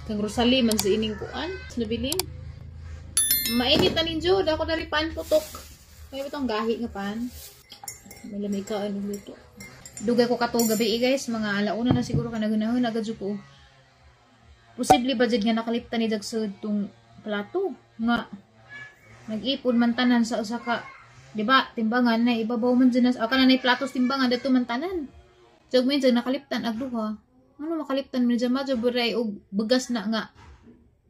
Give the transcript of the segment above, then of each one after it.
Kang Rosalie man sa ining kuan, nabilin. Mainit na ninyo, dako na rin pan putok. May itong gahi nga pan. May lamay ka anong luto. Dugay ko kato gabi guys, mga alauna na siguro ka nagunahon agad jud ko. Posible ba jud nga nakaliptan ni dag sa tong plato nga nag-ipon man tanan sa usa ka, di ba, timbangan na ibabaw man jud na kana nay plato sa timbangan dadto man tanan. Jog minsan nakaliptan ag duha. Ano makaliptan man dyan madyo buray og bagas na nga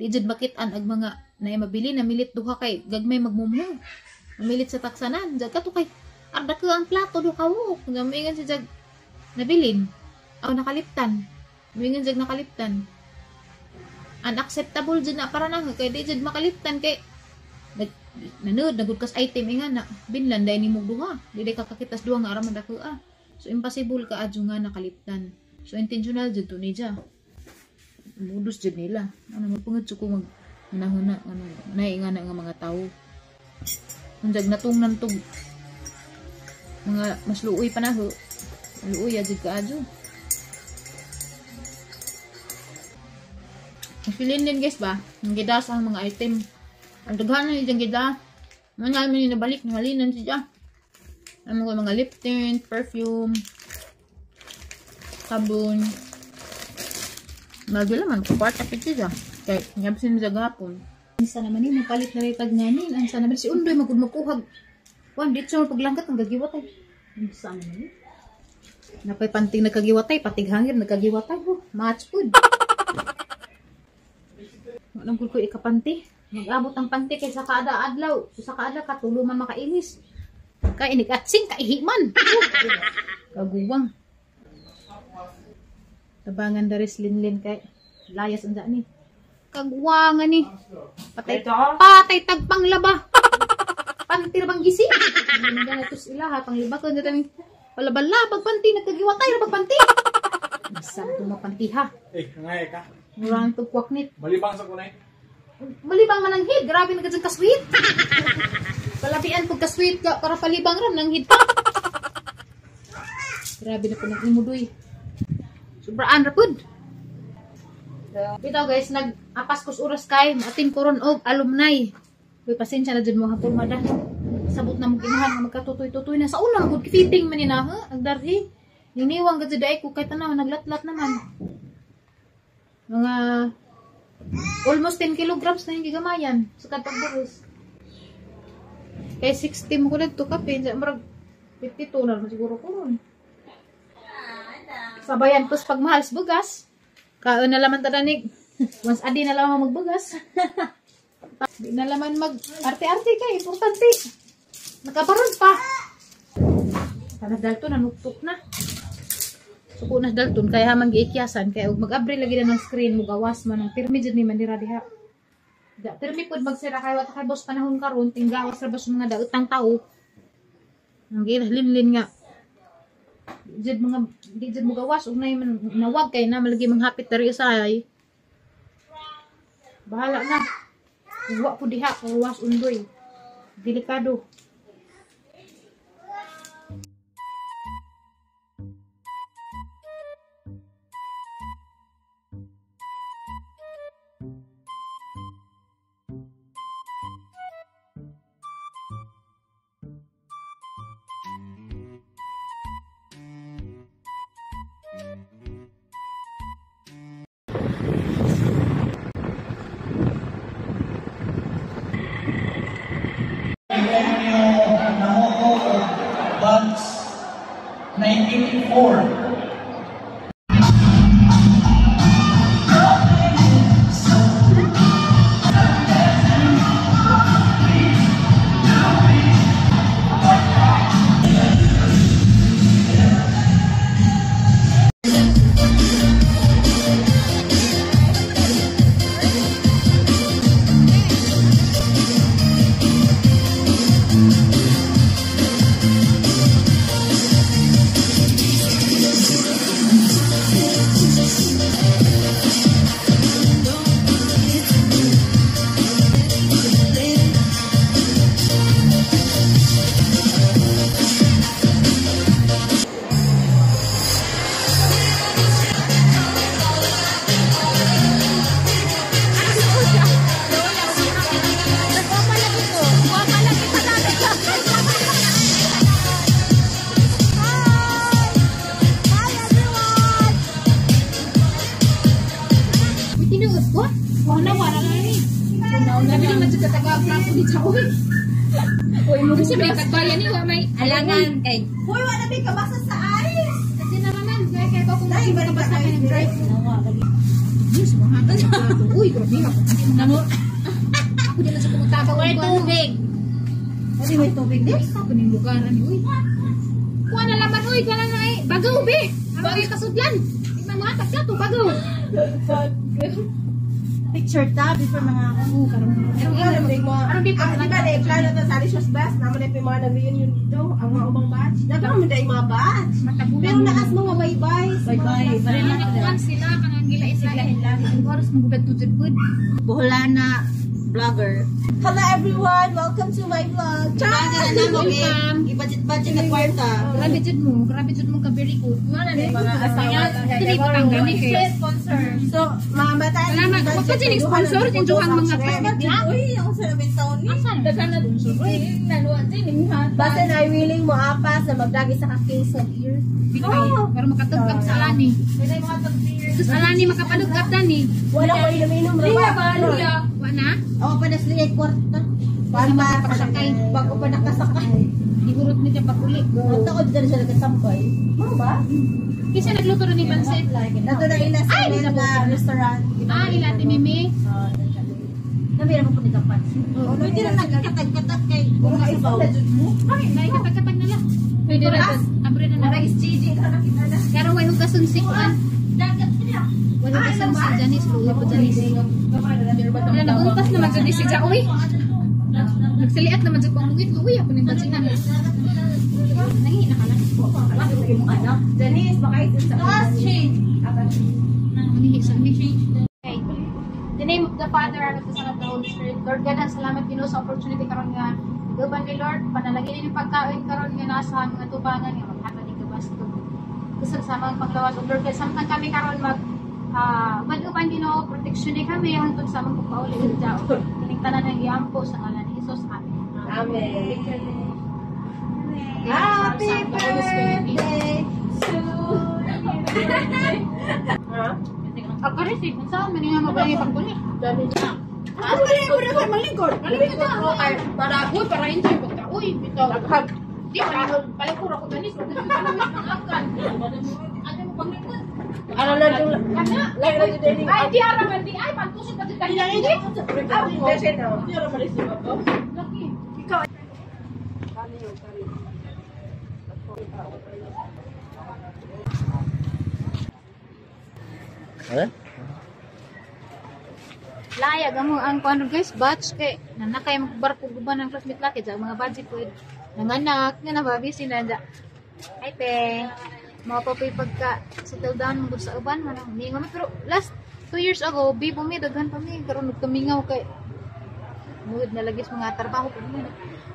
di jud makit-an ag mga na mabili na milit duha kay gagmay magmumho. Mamilit sa taksanan. Jag kato kay arda ko ang plato do kawok. Gamingan si jag nabilin. Aw nakaliptan. Mingan jag nakaliptan. Unacceptable jud na para na kay di jud makaliptan kay nanud nagud kas item inga na binlan dai nimo duha. Di day kakakitas duha nga ara man dako ah. So impossible ka adyo nga nakaliptan. So intentional jud to ni ja. Modus jud nila. Ano mapungod ko mag manahuna ano nainga na nga mga tawo. Unjag natungnan tog mga mas luoy pa na ho. Luoy jud ka adyo. Ang filin din guys ba, ang gida sa mga item. Ang daghan na ni gida. Mangal man ni nabalik ngalinan siya. Ang mga lip tint, perfume, sabon. Magila man kwarta pid siya. Kay ngabsin sa gapon. Sa naman ni mapalit na rin tag nganin. Ang sa naman si Undoy magud makuhag. Wan dito paglangkat ang gagiwatay. Ang sa naman ni. Napay panting nagkagiwatay, patig hangir nagkagiwatay. Oh, match food. Anong ko ikapanti? Mag-abot ang panty kay sa kada adlaw, sa kada katulo man makainis. Kay inigatsing kaihi man. Kaguwang. Tabangan daris linlin kay layas ang ni. Kagwangan ni. Patay patay tagpang laba. Panty ra bang gisi? Hindi na tos ilaha pangliba ko na palabala pag panty nagkagiwatay ra pag panty. Bisan tumapantiha. Eh, ngay ka. Murang tugkwaknit. Malibang sa kunay. Malibang man ang hid. Grabe na ka ka-sweet. Palabian pag ka-sweet ka para palibang ram nang hid pa. Grabe na po ng imudoy. Sobraan ra pud. Bitaw guys, nag-apas kos oras kay atin koron og alumni. Uy, pasensya na jud mo hapon mada. Sabot na mo ginahan nga magkatutoy-tutoy na sa una gud fitting man ni na ha, ang darhi. Niniwang gud jud ay ko kay tanaw naglatlat naman. Mga almost 10 kilograms na yung gigamayan sa katagburos. Kay 60 mo ko dito kape, murag 52 na naman siguro ko ron. Sabayan pos pagmahal sa bugas. Kaon na laman tadanig. Once a day na lamang magbugas. Di na laman mag arte-arte kay importante. Nakabaron pa. Para dalton nanuktok na. Suko na dalton kaya hamang giikyasan kay og mag-abre lagi na ng screen mo gawas man ang pirmi jud ni manira diha. Da pirmi pud magsira kay wa ta kay boss panahon karon tinggawas ra ba sa mga daotang tao. Ang gilinlin nga. Jud mga di jud mo gawas ug nay man nawag kay na malagi manghapit diri usay. Bahala na. Wa pud diha gawas undoy. Delikado. Batch 1984. Jud sa taga plato di sa uy. Uy, mo Kasi may tagbayan ni wa may Alangan kay Hoy, wala may kabasa sa ice. Kasi na naman kaya kaya ko kung Dahil basta balik ka ka ng drive. Diyos, mga plato. Uy, grabe ako. Namo. Ako din na sa kumutaka. May tubig. Hindi may tubig din. Ako ning lugar ani uy. Kuha na laman uy, kuha na na eh. Bagaw be. Bagaw kasudlan. Di man mga tagplato bagaw. Picture ta before mga ako. Oo, karon. Ano di pa Di ba na plano ta sa Alicia's Best? Naman na yung mga nag-reunion dito, ang mga ubang batch. Daghang man dai mga batch. Matabunan. Pero naas mga bye-bye. Bye-bye. Wala na kuan sila kanang gila isla. Oras magubad to jud pud. Boholana vlogger. Hello everyone! Welcome to my vlog. Char! Na namo Welcome. I-budget-budget na kwarta. Grabe jud mo ka very good. Mga asawa. Dili ko tanggali kay. Sponsor. So, mga bata, Salamat. Wa pa jud sponsor jud ang mga Salamat. Uy, ako sa labing taon ni. Asan? Basta na willing mo apa sa magdagi sa ka-case of ear. Bitay, pero makatugkap sa alani. Sa alani makapalugkap dani. Wala ko inom-inom. Liya ba? Wa na? Ako pa nasliya kwarta. Paano Pasakay. Bago pa nakasakay. Igurot ni siya pag-uli. Ang takot dyan siya nagkasampay. Mao ba? Kisa nagluto rin ni Pansit. Nato na ila sa Ay, mga restaurant. Ah, ila Ate Mimi. Namira mo po nito pansit. Pwede na nagkatag-katag kay Kung makaisip na jud mo. Ay, naikatag-katag na lang. Pwede ra. Abre na na. Is GG ka nakita na. Karon way hugason si Kuan. Way hugason si Janice. Luwi po Janice. Wala naguntas naman jud ni si Ja. Uy. Nagsaliat naman jud pang lungit. Luwi ako ning pansinan. Nangi na ka lang. Janice, baka ito sa Taas, change. Nangihi sa amin. Okay. In the name of the Father, and of the Son, and of the Holy Spirit. Lord God, ang salamat Ginoo sa opportunity karon nga guban ni Lord, panalangin ni pagkain karon nga nasa mga tubangan nga maghatag ni gabasto. Kusog sa mga paglawas ug Lord God, samtang kami karon mag uban-uban Ginoo, protection ni kami hangtod sa among pagpauli ug jao. Kining tanan ang giampo sa ngalan ni Jesus. Amen. Amen. Happy birthday to Ha? Ako rin si unsa man nga mabalay pagpuli. Ano ba yung muna kayo malingkod? Para uy, para enjoy pagka uy, bitaw. Di pa palingkod ako ganis, wag na akan. Ano mo panglingkod? Ano na yung Kana. Like na yung dating. Ay, di ara man di ay pantusod pa jud tayo. Laki. Ikaw. Eh? Layag amo ang kuan guys, batch kay nanakay magbarko guban ang classmate laki ja mga budget po nanganak nga na ba busy na ja. Ay te. Mga pa po'y pagka settle down mo gud sa uban man ang mingaw mi pero last 2 years ago bibo mi daghan pa mi karon nagkamingaw kay mood na lagi sa mga trabaho pud mi.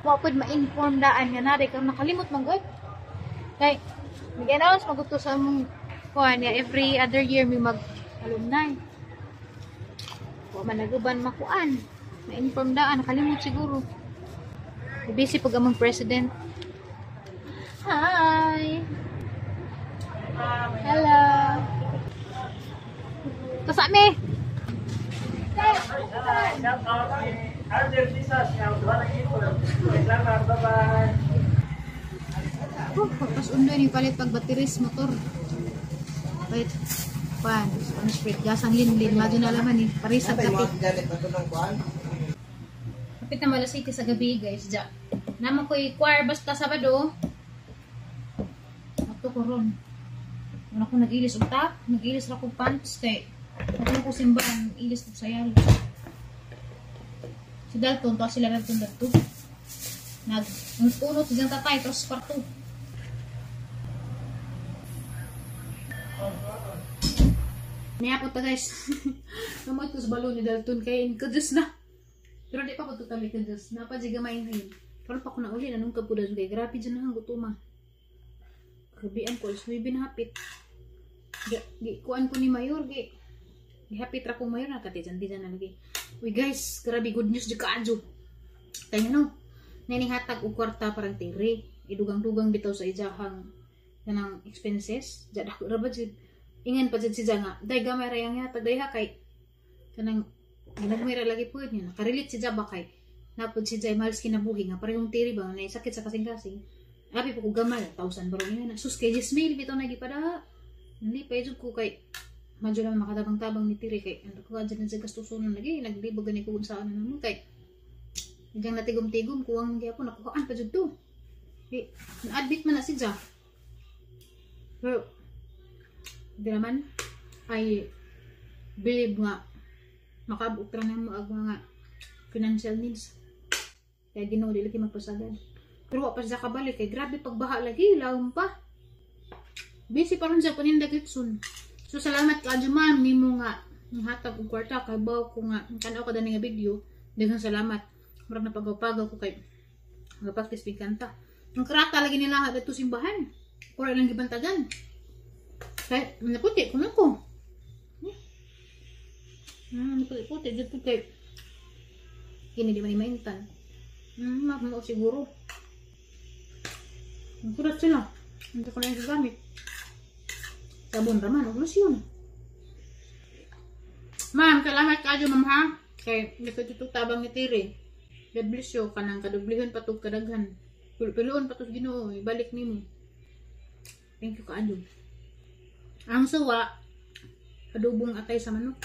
Wa pud ma-inform daan nga nari karon nakalimot man gud. Kay nag-announce man gud to sa among kuan nga every other year mi mag alumni. Wa man naguban makuan. Ma-inform daan nakalimot siguro. Busy pag among president. Hi. Hello. Tasa mi. Oh, pagpas undoy ni palit pag batteries motor. Wait. Pan, on street gas ang linlin, madyo na laman ni Paris ang kape. Kapit na malas 8 sa gabi, guys. Ja. Namo ko'y choir basta Sabado. Ato ko ron. Wala ko nag-ilis og top, nag-ilis ra ko pants kay ako ko simbahan, ilis ko sa yalo. Si Dalton, to sila Dalton dadto. Nag unot siyang tatay tapos kwarto. Niya po ta guys. Namot ko sa balon ni Dalton kay kudus na. Pero di pa ko totally kudus. Napa di gamay ngayon. Pero pa ko na uli anong kapudan kay grabe dyan na ang gutuma. Grabe ang ko alas 9 na hapit. Di, di kuan ko ni Mayor gi. Gihapit ra ko Mayor na kati dyan di dyan na lagi. Uy guys, grabe good news di kaadyo. Kaya no, nanihatag og kwarta parang tire. Idugang-dugang bitaw sa ijahang kanang expenses. Diya dako ra ba jud. Ingan pa jud si Ja nga, day gamay ra yang hatag day ha kay kanang ginagmay ra lagi pud niya. Nakarelate si Ja ba kay Napod si Jai Miles kinabuhi nga parehong tiri ba na sakit sa kasing-kasing. Abi pa ko gamal, 1,000 baro niya na. Sus kay Jismail bitaw na gipada. Hindi pa jud ko kay madyo naman makatabang-tabang ni tiri kay ano ko adyan sa gastusonon lagi naglibog gani ko unsa ano namo kay Diyan natigom-tigom kuwang gyapon nakuhaan pa jud to. Di, na-admit man na si Ja. Pero di naman I believe nga makaabot ra na mo ang mga financial needs. Kaya Ginoo dili kay magpasagad. Pero wa pa siya kabalik kay grabe pagbaha lagi, lawom pa. Busy pa ron siya paninda kitsun. So salamat ka ma'am nimo nga hatag og kwarta kay baw ko nga tan-aw ka dani nga video. Daghang salamat. Murag napagaw-pagaw ko kay nagpractice big kanta. Ang krata lagi nila didto simbahan. Kura lang gibantagan. Kay naputi kuno ko. Naputi-puti dito kay kini di man ni maintan. Mao siguro. Ang kurat sila. Hindi ko na yung gagamit. Sabon raman, og lotion. Ma'am, salamat kayo, ma'am, ha? Kay, hindi ko ito tabang ni Tiri. God bless you. Kanang kadublihon patug kadaghan. Piluon patos Ginoo, ibalik nimo. Thank you kaayo. Ang suwa, adobong atay sa manok.